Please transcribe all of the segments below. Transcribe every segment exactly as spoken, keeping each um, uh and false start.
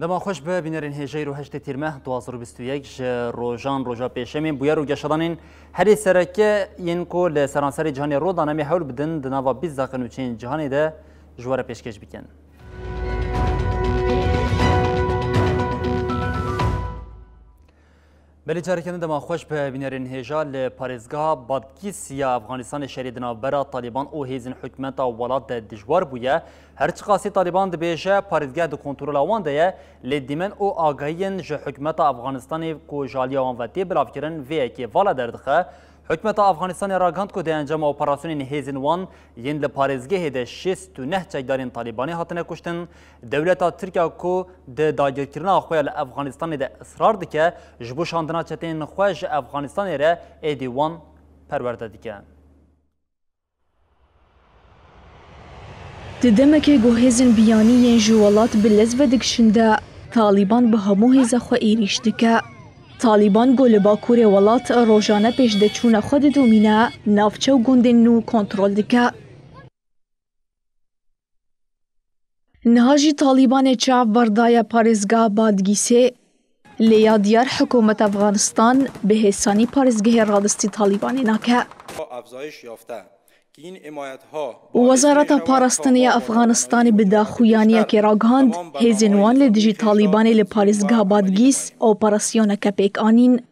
Dema xweş be bînerên hêja, îro heştê Tîrmeh du hazar û bîst û yek, ji rojan roja pêşemê bûyer û geşedanên herî sereke yên ku li seranserê cîhanê rû dane, em ê hewl bidin di nava bîst deqe nûçeyên cîhanê de ji we re pêşkêş bikin. Belê careke din dema xweş be bînerên hêja. Li parêzgeha Badgîs ya Efxanistanê şerê di navbera Talîban û hêzên hikûmeta welat de dijwar bûye. Her çiqasî Talîban dibêje parêzgeh di kontrola wan de ye, lê dîmen û agahiyên ji hikûmeta Efxanistanê ku ji aliya wan ve tê bilavkirin vê yekê vala derdixe. Hikûmeta Afganistanê ragihand ku di encama operasyonên hêzên wan yên li parêzgehê de şêst û neh çekdarên Talîbanê hatine kuştin. Dewleta Tirk ya ku di dagirkirina xwe ya li Afganistanê de israr dike, ji bo şandina çeteyên xwe ji Afganistanê re êdî wan perwerde dike. Di demekê ku hêzên biyanî yên ji welat bi lez vedikişin de, Talîban bi hemû hêza xwe êrîş dike. Talîban ku li bakurê welat rojane pêşdeçûna xwe didomîne, navçe û gundên nû kontrol dike. Niha jî Talîbanê çav berdaye parêzgeha Badgîsê. Lê ya diyar hikûmeta Efxanistan bi hêsanî parêzgehê radestî Talîbanê nake. Wezareta Parastinê ya Efxanistanê bi daxuyaniyekê ragihand, hêzên wan li dijî Talîbanê li parêzgeha Badgîs operasyoneke pêk anîn.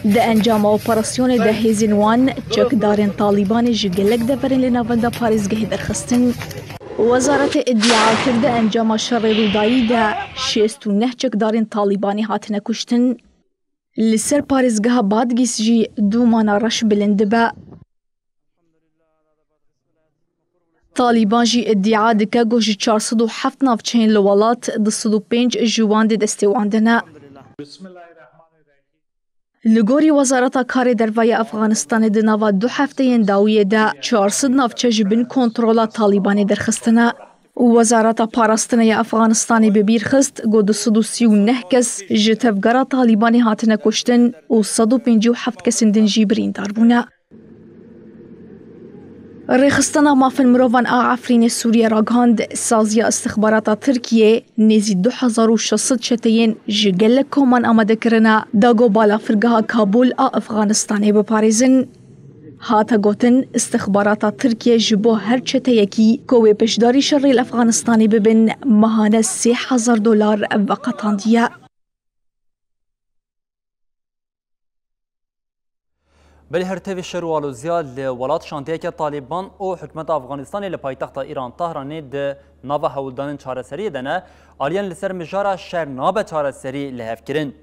Di encama operasyonê de hêzên wan çekdarên Talîbanê ji gelek deverên li navenda parêzgehê derxistin. Wezaretê îdia kir, di encama şerê Rûdayî de şêst û neh çekdarên Talîbanê hatine kuştin. Li ser parêzgeha Badgîs jî dûmana reş bilind dibe. Talîban jî îdia dike ku ji çar sed û heft navçeyên li welat, du sed û pênc ji wan di destê wan de ne. Li gorî Wezareta Karê Derve ya Efxanistanê, di nava du hefteyên dawiyê de çar sed navçe ji bin kontrola Talîbanê derxistine. Wezareta Parastinê ya Efxanistanê bi bîr xist ku du sed û sî û neh kes ji tevgera Talîbanê hatine kuştin û sed û pêncî û heft kesên din jî birîndar bûne. Rêxistina Mafên Mirovan a Efrînê Sûriyê ragihand, saziya îstixbarata Tirkiyê nêzî du hezar û şeş sed çeteyên ji gelek koman amade kirine, da ku balafirgeha Kabûl a Efxanistanê biparêzin. Hate gotin, îstixbarata Tirkiyê ji bo her çeteyekî ku wê beşdarî şerê li Efxanistanê bibin, mehane sê hezar dolar veqetandiye. Belê her tevî şer û aloziya li welat, şandiyeke Talîban û hikûmeta Afganistanê li paytexta Îran Tahranê di nava hewldanên çareseriyê de ne, aliyan li ser mijara şer nabe çareserî li hev kirin.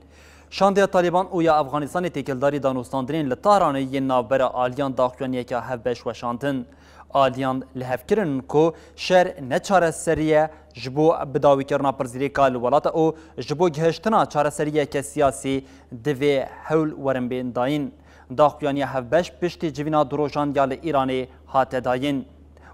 Şandiya Talîban û ya Afganistanê têkildarî danûstandinên li Tahranê yên navbera aliyan daxuyaniyeke hevbeş weşandin. Aliyan li hev kirin ku şer ne çareserî ye, ji bo bidawîkirina pirsgirêka li welata û ji bo gihiştina çareseriyeke siyasî divê hewl werin bên dayîn. Daxuyaniya hevbeş piştî civîna du rojan ya li Îranê hate dayîn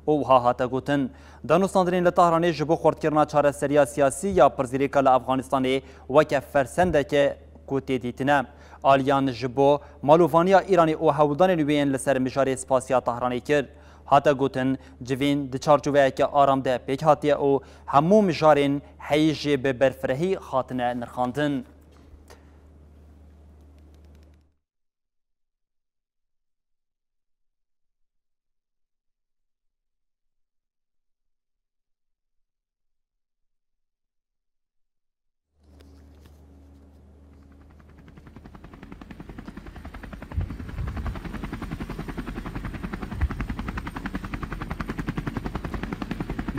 û wiha hate gotin, danûstandinên li Tahranê ji bo xurtkirina çareseriya siyasî ya pirsgirêka li Afganistanê weke fersendeke ku tê dîtine. Aliyan ji bo malovaniya Îranê û hewldanên wê yên li ser mijarê spasiya Tahranê kir. Hate gotin, civîn di çarçoveyeke aram de pêk hatiye û hemû mijarên heyî jî bi berfirehî hatine nirxandin.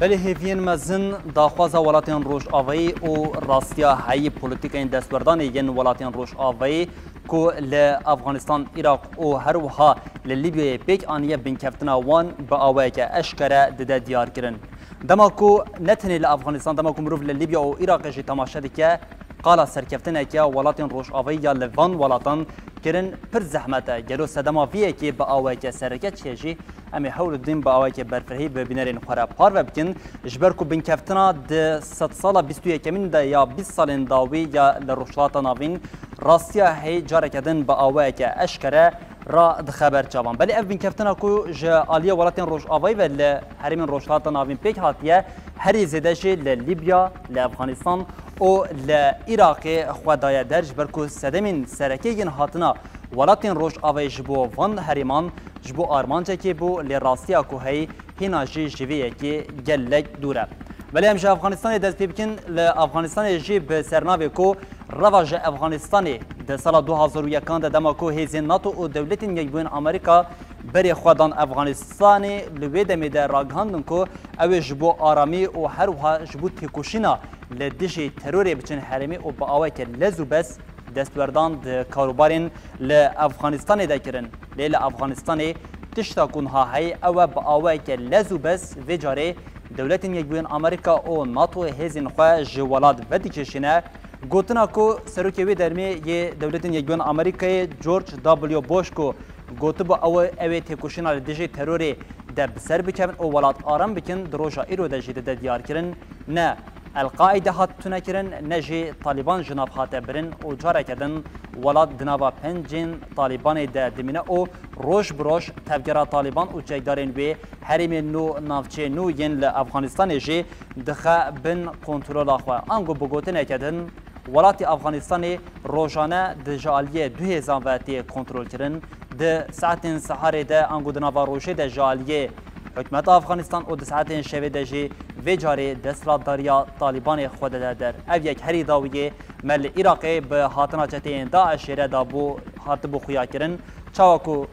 Belê hêviyên mezin, daxwaza welatên Rojavayî û rastiya heyî polîtîkayên destwerdanê yên welatên Rojavayî ku li Afganistan, Iraq û her wiha li Lîbyayê pêk aniye, binkeftina wan bi awayeke eşkere dide diyarkirin. Dema ku ne tenê li Afganistan, dema ku mirov li Libya û Iraqê jî temaşe dike, qala serkeftineke welatên Rojavayî ya li van welatan kirin pir zehmet e. Gelo sedema vî yekê bi awayeke sereke çi ye jî? Em ê hewl didin bi awayeke berfirehî bi bînerên xwe re parve bikin. Ji ber ku binkeftina di sedsala bîst û yekemîn de ya bîst salên dawî ya li Rojhilata Navîn rastiya heyî careke din bi awayeke eşkere radixe ber çavan. Belê ev binkeftina ku ji aliyê welatên Rojavayî ve li herêmên Rojhilata Navîn pêk hatiye, herî zêde jî li Libya, li Afganistan û li Iraqê xwe daye der, ji ber ku sedemên sereke yên hatina welatên Rojavayî ji bo van herêman ji bo armancekê bû, lê rastiya ku heyî hîna jî ji vê yekê gelek dûr e. Belê em ji Afganistanê dest pê bikin. Li Afganistanê jî bi sernavê ku Reva ji Afganistanê di sala du hazar û yekan de, dema ku hêzên NATO û Dewletên Yekbûyên Amerîka berê xwe dan Afganistanê, li wê demê de ragihandin ku ew ê ji bo aramî û her wiha ji bo têkoşîna li dijî terorê biçin herêmê û bi awayeke lez û bez destwerdan di karûbarên li Afganistanê de kirin. Lê li Afganistanê tişta ku niha heye ew e, bi awayeke lez û bez vê carê Dewletên Yekbûyên Amerîka û NATO hêzên xwe ji welat vedikişîne. Gotina ku serokê wê dermê yê Dewletên Yekbûyên Amerîkayê George W. Bush ku gotibû ew, ew ê têkoşîna li dijî terorê de bi ser bikevin û welat aram bikin, di roja îro de jî dide diyarkirin, ne El-Qaîde hat tunekirin, ne jî Talîban ji nav hate birin û careke din welat di nava pencên Talîbanê de dimîne û roj bi roj tevgera Talîban û çekdarên wê herêmên nû, navçeyên nû yên li Afganistanê jî dixe bin kontrola xwe. Ango bi gotineke din, welatê Afganistanê rojane di ji aliyê du hêzan ve tê kontrolkirin. Di saetên siharê de ango di nava rojê de ji aliyê hikûmeta Afganistan û di saetên şevê de jî vê carê desthilatdariya Talîbanê xwe dide der. Ev yek herî dawiyê me li Iraqê bi hatina çeteyên DAIŞê re dabû, hatibû xuyakirin. Çawa ku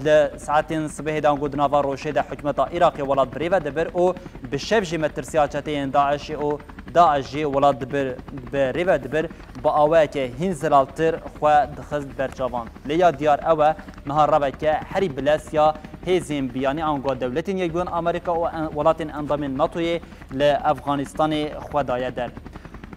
li saetên sibehê de ango di nava rojê de hikûmeta Iraqê welat bi rê ve dibir û bi şev jî metirsiya çeteyên DAIŞê û DAIŞ jî welat dibir, bi rê ve dibir, bi awayeke hîn zilaltir xwe dixist ber çavan. Lê ya diyar ew e, niha reveke herî bilez ya hêzên biyanî ango Dewletên Yekbûyên Amerîka û en-, welatên endamên NATOyê li Afganistanê xwe daye der.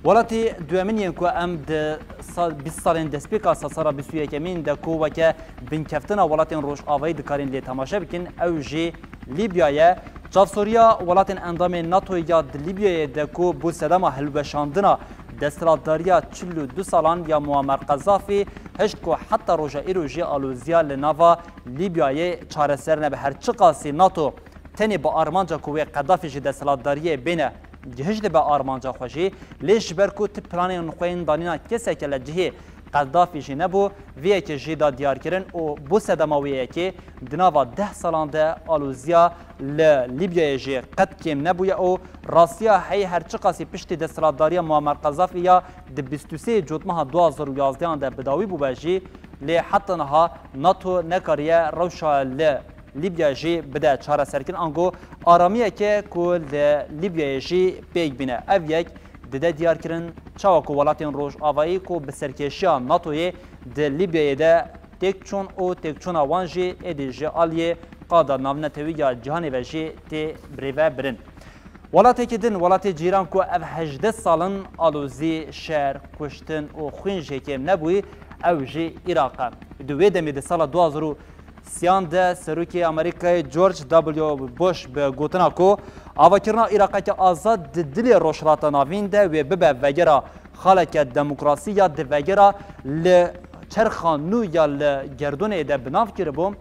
Welatê duyemin yên ku em di sa-, bîst salên destpêka sedsala bîst û yekemîn de ku weke binkeftina welatên Rojavayî dikarîn lê temaşe bikin, ew jî Lîbya ye. Çavsoriya welatên endamên NATOyê ya di Lîbyayê de ku bû sedema hilweşandina desthilatdariya çil û du salan ya Muammar Qezafî, hişt ku heta roja îro jî aloziya li nava Lîbyayê çareser nebe. Her çiqasî NATO tenê bi armanca ku wê Qedafî ji desthilatdariyê bêne gihişt dibe armanca xwe jî, lê ji ber ku ti planên xwe yên danîna keseke li cihê Qedafî jî nebû, vê yekê jî da diyarkirin û bû sedema wê yekê di nava deh salan de aloziya li Lîbyayê jî qet kêm nebûye û rastiya heyî her çiqasî piştî desthilatdariya Muammar Qezafî ya di bîst û sê Cotmeha du hazar û yazdehan de bi dawî bûbe jî, lê heta niha NATO nekariye rewşa li Lîbya jî bide çareserkirin, ango aramiyeke ku li Lîbyayê jî pêk bîne. Ev yek dide diyarkirin, çawa ku welatên Rojavayî ku bi serkêşiya NATOyê di Lîbyayê de têk çûn û têkçûna wan jî êdî ji aliyê qada navnetewî ya cîhanê ve jî tê birêve birin. Welatekî din, welatê cîran ku ev hejdeh sal in alozî, şer, kuştin û xwîn jê kêm nebûyî, ew jî Iraq e. Di wê demê di sala du hazar û sêyan de serokê Amerîkayê George W. Bush bi gotina ku avakirina Iraqeke azad di dilê Rojhilata Navîn de wê bibe vegera xaleke demokrasî ya di vegera li çerxa nû ya li gerdûnê de bi nav kiribû,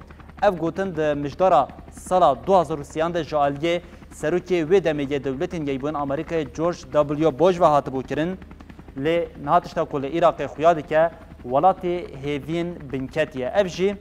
ev gotin di mijdara sala du hazar û sêyan de ji aliyê serokê wê demê yê Dewletên Yekbûyên Amerîkayê George W. Bush ve hatibû kirin. Lê niha tişta ku li Iraqê xuya dike, welatê hêviyên binketî ye. Ev jî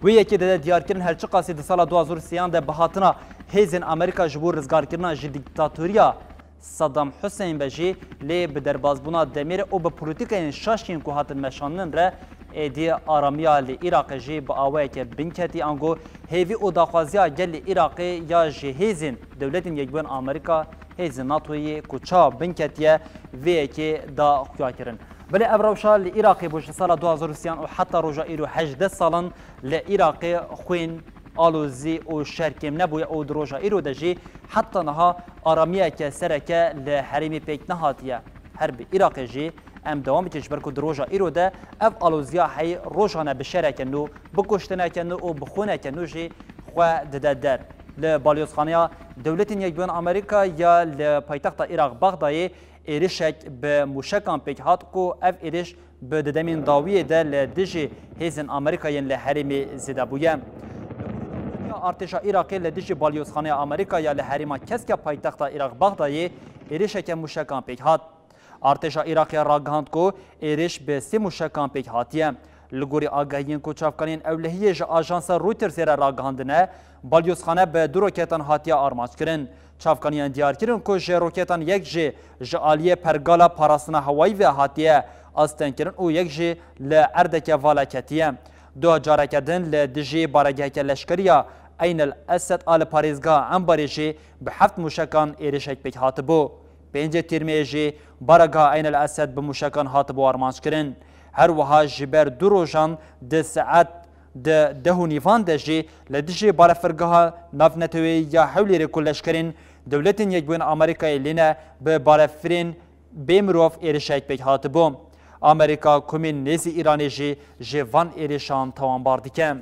wê yekê dide diyarkirin, her çiqasî di sala du hazar û sêyan de bi hatina hêzên Amerîka ji bo rizgarkirina ji dîktatoriya Saddam Hussein be jî, lê bi derbazbûna demê re û bi polîtîkayên şaş yên ku hatin meşandin re, êdî aramiya li Iraqê jî bi awayeke binketî, ango hêvî û daxwaziya gelê Iraqê ya ji hêzên Dewletên Yekbûyên Amerîka, hêzên NATOyê ku çawa binketiye, vê yekê da xuya kirin. Belê ev rewşa li Iraqê bû ji sala du hazar û sêyan û heta roja îro hejdeh sal in li Iraqê xwîn, Alozî û şer kêm nebûye û di roja îro de jî heta niha aramiyeke sereke li herêmê pêk nehatiye. Her bi Iraqê jî em dewam bikin, ji ber ku di roja îro de ev aloziya heyî rojane bi şereke nû, bi kuştineke nû û bi xwîneke nû jî xwe dide der. Li balyozxaneya Dewletên Yekbûyên Amerîka ya li paytexta Iraq Bexdayê êrişek bi mûşekan pêk hat ku ev êriş bi didemên dawiyê de li dijî hêzên Amerîka yên li herêmê zêde bûye. Artêşa Iraqê li dijî balyozxaneya Amerîka ya li herêma kesk ya paytexta Iraq Bexdayê êrişeke mûşekan pêk hat. Artêşa Iraqê ragihand ku êrîş bi sê mûşekan pêk hatiye. Li gorî agahiyên ku çavkaniyên ewlehiyê ji ajansa Reutersê re ragihandine, balyozxane bi du roketan hatiye armanc kirin. Çavkaniyan diyar kirin ku ji roketan yek jî ji aliyê pergala parastina hewayî ve hatiye astengkirin û yek jî li erdeke vala ketiye. Duha careke din li dijî baregeheke leşkeriya Eyn el Esed a li parêzgeha Enbarê jî bi heft mûşekan êrişek pêk hatibû. Pêncê Tîrmeyê jî baregeha Eyn el Esed bi mûşekan hatibû armanckirin. Her wiha ji ber du rojan di saet di deh û nîvan de jî li dijî balefirgeha navneteweyî ya Hewlêrê ku leşkerên Dewletên Yekbûyên Amerîkayê lê ne bi balefirên bê mirov êrişek pêk hatibû. Amerîka komên nêzî Îranê jî ji van êrişan tawanbar dike.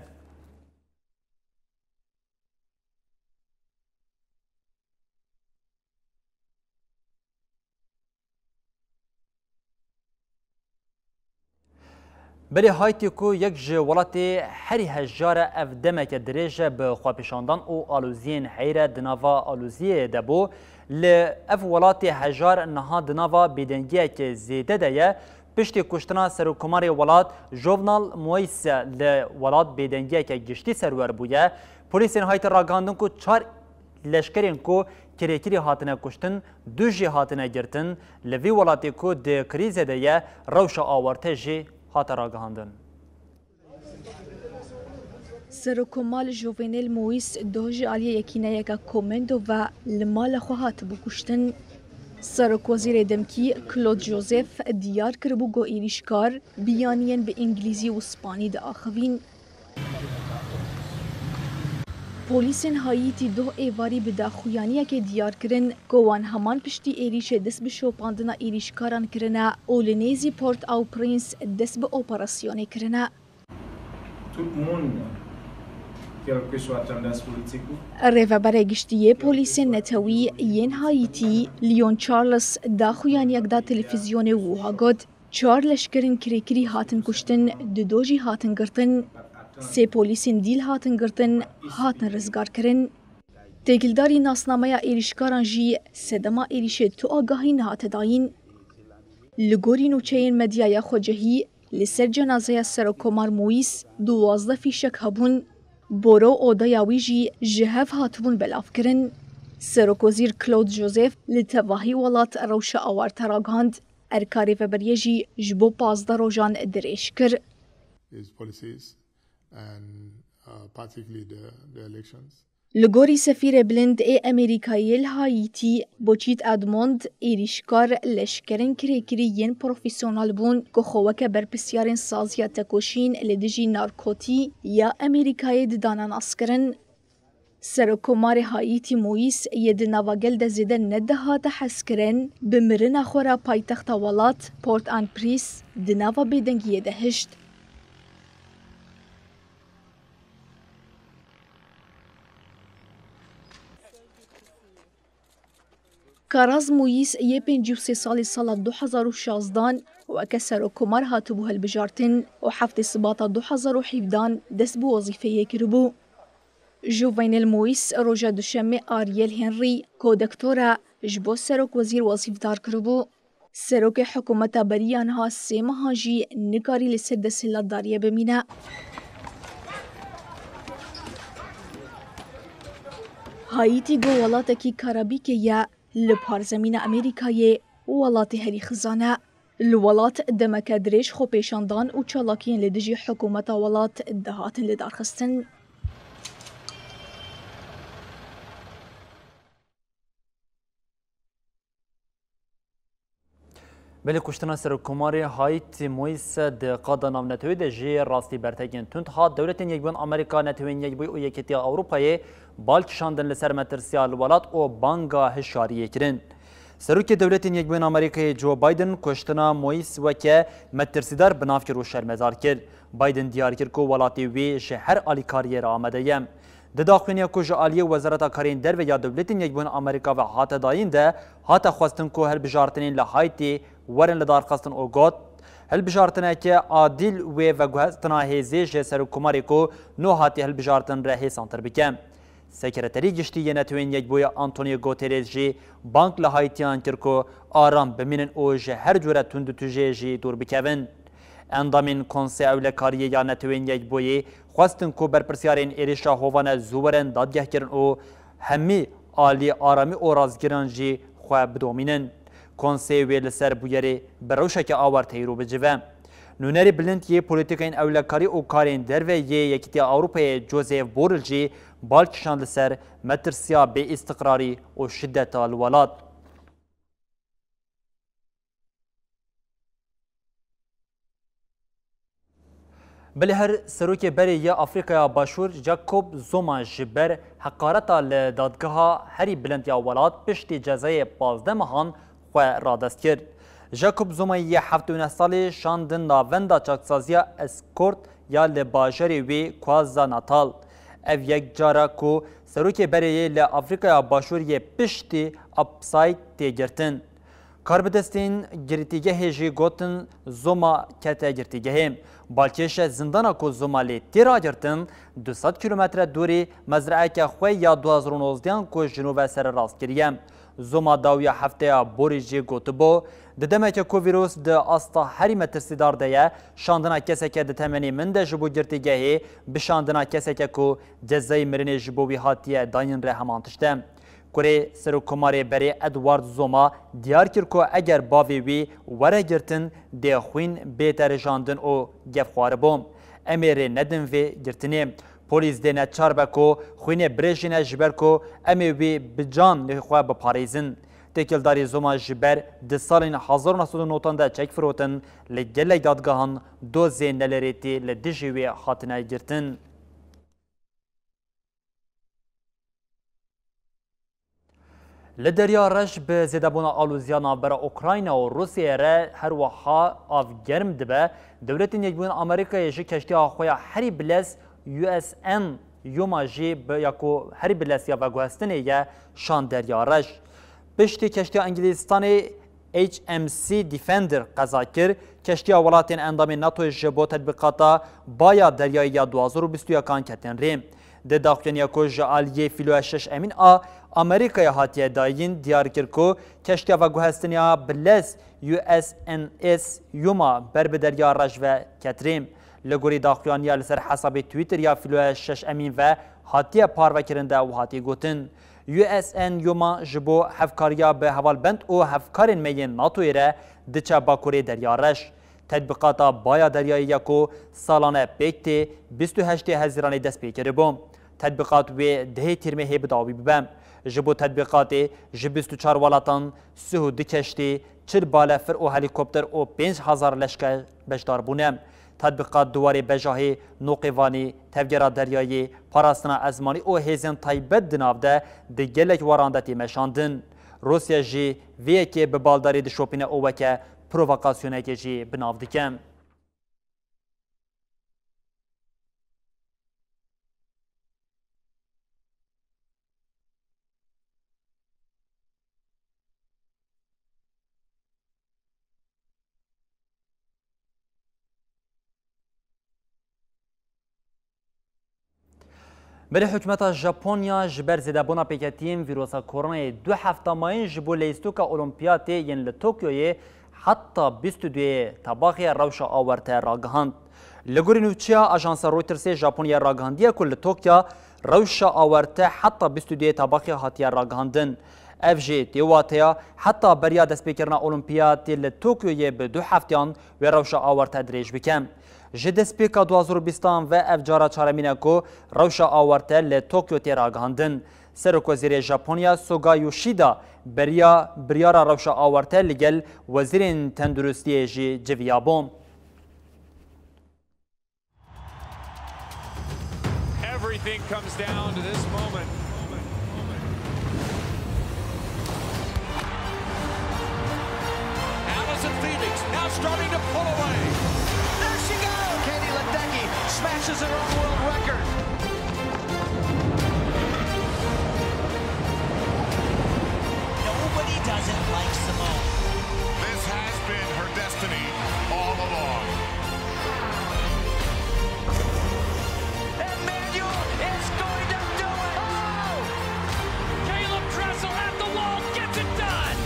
Belê Haîtî ku yek ji welatê herî hejyar e, ev demeke dirêj e bi xwepêşandan û aloziyên heyî re di nava aloziyê de bû. Li ev welatê hejar niha di nava bêdengiyeke zêde de ye. Piştî kuştina serokkomarê welat Jovenel Moïse li welat bêdengiyeke giştî serwer bûye. Polîsên Haîtî ragihandin ku çar leşkerên ku kirêkirî hatine kuştin, du jî hatine girtin. Li vî welatê ku di krîzê de ye, rewşa awarte jî hate ragihandin. Serokkomal Jovenel Moïse doh ji aliyê yekîneyeke komendo ve li mala xwe hatibû kuştin. Serokwezîrê demkî Claude Joseph diyar kiribû ku êrîşkar biyaniyên bi îngilîzî û spanî diaxivîn. Polîsên Haîtî doh êvarî bi daxuyaniyekê diyar kirin ku wan heman piştî êrîşê dest bi şopandina êrîşkaran kirine û li nêzî Port-au-Prince dest bi operasyonê kirine. Tout le monde, quel que soit tendance politique ou Rêveberê giştî yê polîsên netewî yên Haîtî, Leon Charles, daxuyaniyek da televîzyonê û wiha got, Çar leşkerên kirêkirî hatin kuştin, du do jî hatin girtin. Sê polîsên dîl hatin girtin, hatin rizgarkirin. Têkildarî nasnameya êrîşkaran jî sedema êrîşê tu agahî nehate dayîn. Li gorî nûçeyên medyaya xwecihî, li ser cenazeya Serokkomar Moîs duwazdeh fîşek hebûn. Boro û odeya wî jî ji hev hatibûn belavkirin. Serokwezîr Claude Joseph li tevahî welat rewşa awarte ragihand. Erka rêveberiyê jî ji bo pazdeh rojan dirêj kir. These policies and, uh, particularly the, the elections. Li gorî sefîrê bilind ê Amerîkayê li Haîtî, Boçît Edmond, êrîşkar leşkerên kirêkirî yên profesyonel bûn ku xwe weke berpirsiyarên saziya tekoşîn li dijî narkotî ya Amerîkayê didane naskirin. Serokkomarê Haîtî Moîs yê di nava gel de zêde nedihate hezkirin, bi mirina xwe re paytexta welat Port-au-Prince di nava bêdengiyê de hişt. Karaz Moîs yê pêncî û sê salî sala du hezar û şazdan weke serokkomar hatibû hilbijartin û heftê Sibata du hezar û hevdehan dest bi wezîfeyê kiribû. Juvenal Moîs roja Duşemê Ariel Henry, ku doktor e, ji bo serokwezîr wezîfdar kiribû. Serokê hikûmeta beriya niha sê mehan jî nikarî li ser desthilatdariyê bimîne. Haîtî ku welatekî Karabîkê ye, li parzemîna Amerîkayê welatê herî xizan e. Li welat demeke dirêj xwepêşandan û çalakiyên li dijî hikûmeta welat dihatin lidarxistin. Belê kuştina Serokkomarê Haîtî Moîse di qada navneteweyî de jî rastî bertekên tund hat. Dewletên Yekbûyî Amerîka, Netewên Yekbûyî û Yekîtiya Ewropayê bal kişandin li ser metirsiya li welat û banga hişyariyê kirin. Serokê Dewletên Yekbûyî Amerîkayê Joe Biden kuştina Moîse weke metirsîdar bi nav kir û şermezar kir. Biden diyar kir ku welatê wî ji her alîkariyê re amade ye. Di daxuyaniya ku ji aliyê Wezareta Karên Derve ya Dewletên Yekbûyî Amerîka ve hate dayîn de hate xwestin ku hilbijartinên li Haîtî werin lidarxistin û got, hilbijartineke adîl wê veguhestina hêzê ji Serokkomarê ku nû hatiye hilbijartin re hêsantir bike. Sekreterê Giştî yê Netewên Yekbûyî Antonio Guterres jî bang li Haîtiyan kir ku aram bimînin û ji her cure tundûtûjê jî dûr bikevin. Endamên Konseya Ewlekariyê ya Netewên Yekbûyî xwestin ku berpirsyarên êrişa hovane zû werin dadgehkirin û hemî alî aramî û rastgiran jî xwe bidomînin. Konseyê wê li ser bûyerê bi rewşeke awarte îro bicive. Nûnerê bilind yê polîtîkayên ewlekarî û karên derve yê Yekîtiya Ewropayê Josep Borrell jî bal kişand li ser metirsiya bêîstiqrarî û şideta li welat. Belê her serokê berê yê Afrîkaya Başûr Jacob Zuma ji ber heqareta li dadgeha herî bilind ya welat piştî cezayê pazdeh mehan xwe radest kir. Jacob Zuma yê heftê û neh salî şandin navenda çaksaziya Escort ya li bajarê wê Kwazza Natal. Ev yek cara ku serokê berê yê li Afrîkaya Başûr yê piştî hapsayî tê girtin. Karbidestên girtîgehê jî gotin Zuma kete girtîgehê. Balkêş e zindana ku Zuma lê tê ragirtin, du sed kîlometre dûrî mezreeke xwe ya du hezar û nozdehan ku ji nû ve sererast kiriye. Zuma dawiya hefteya borî jî gotibû, di demeke ku vîrus di asta herî metirsîdar de ye, şandina keseke di temenê min de ji bo girtîgehê bi şandina keseke ku cezayê mirinê ji bo wî hatiye dayîn re heman tişt e. Kurê Serokkomarê berê Edward Zuma diyar kir ku eger bavê wî were girtin, dê xwîn bête rijandin û gef xwaribû. Em ê rê nedin vê girtinê. Polîs dê neçar be ku xwînê birêjîne ji ber ku em ê wî bi can li xwe biparêzin. Têkildarî Zuma ji ber di salên hezar û neh sed û newid de çek firotin, li gelek dadgehan dozên nelêrêtî li dijî wê hatine girtin. Li Derya Reş bi zêdebûna aloziya navbera Ukrayna û Rûsyayê re her wiha av germ dibe. Dewletên Yekbûyî Amerîkayê jî keştiya xwe ya herî bilez U S N Yuma jî bi, ya ku herî bilez ya veguhestinê ye, şand Derya Reş. Piştî keştiya Îngilîstanê H M C Defender qeza kir, keştiya welatên endamên NATO yê ji bo tetbîqata baya deryayî ya du hazar û bîst û yekan ketin rê. Di daxuyaniya ku ji aliyê Fîloya Şeş Emîn a Amerîkayê hatiye dayîn, diyar kir ku keştiya veguhestinê ya bilez U S N S Yuma ber bi Derya Reş ve ket rê. Li gorî daxuyaniya li ser hesabê Twitter ya Fîloya Şeş Emîn ve hatiye parvekirin de wiha tê gotin, U S N Yuma ji bo hevkariya bi hevalbend û hevkarên me yên NATOyê re diçe Bakurê Derya Reş. Tetbîqata baya deryayî ya ku salane pêk tê, bîst û heştê Hezîranê dest pê kiribû. Tetbîqat wê dehê Tîrmehê bi dawî bibe. Ji bo tetbîqatê ji bîst û çar welatan sih û du keştî, çil balefir û helîkopter û pênc hezar leşker beşdar bûne. Tetbîqat di warê bejahê, noqêvanî, tevgera deryayê, parastina ezmanî û hêzên taybet di nav de di gelek waran de tê meşandin. Rûsya jî vê yekê bi baldarî dişopîne û weke provokasyonekê jî bi nav dike. Berê hikûmeta Japonya ji ber zêdebûna pêketiyên vîrusa koronayê du hefta mayîn ji bo leyîstoka Olimpiyatê yên li Tokyoyê heta bîst û duyê Tebaxê rewşa awarte ragihand. Li gorî nûçeya ajansa Reutersê, Japonya ragihandiye ku li Tokya rewşa awarte heta bîst û duyê Tebaxê hatiye ragihandin. Ev jî tê wateya heta beriya destpêkirina Olimpiyatê li Tokyoyê bi du hefteyan wê rewşa awarte dirêj bike. Ji destpêka du hazar û bîstan ve ev cara çaremîn e ku rewşa awarte li Tokyo tê ragihandin. Serokwezîrê Japonya Suga Yoshida beriya biryara rewşa awarte li gel wezîrên tenduristiyê jî civiyabû. Everything comes down to this moment. Allison Felix now starting to pull away. There she goes! Katie Ledecky smashes her own world record. Nobody does it like Simone. This has been her destiny all along. Emmanuel is going to do it! Oh! Caleb Dressel at the wall gets it done!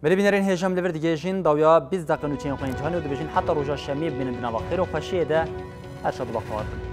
Belê bînerên hêja, em li vir digihêjin dawiya bîst deqe nûçeyên xwe yên cîhanê û dibêjin heta roja şemiyê bimînin di nava xêr û xweşiyê de. Her şad û bextewar bin.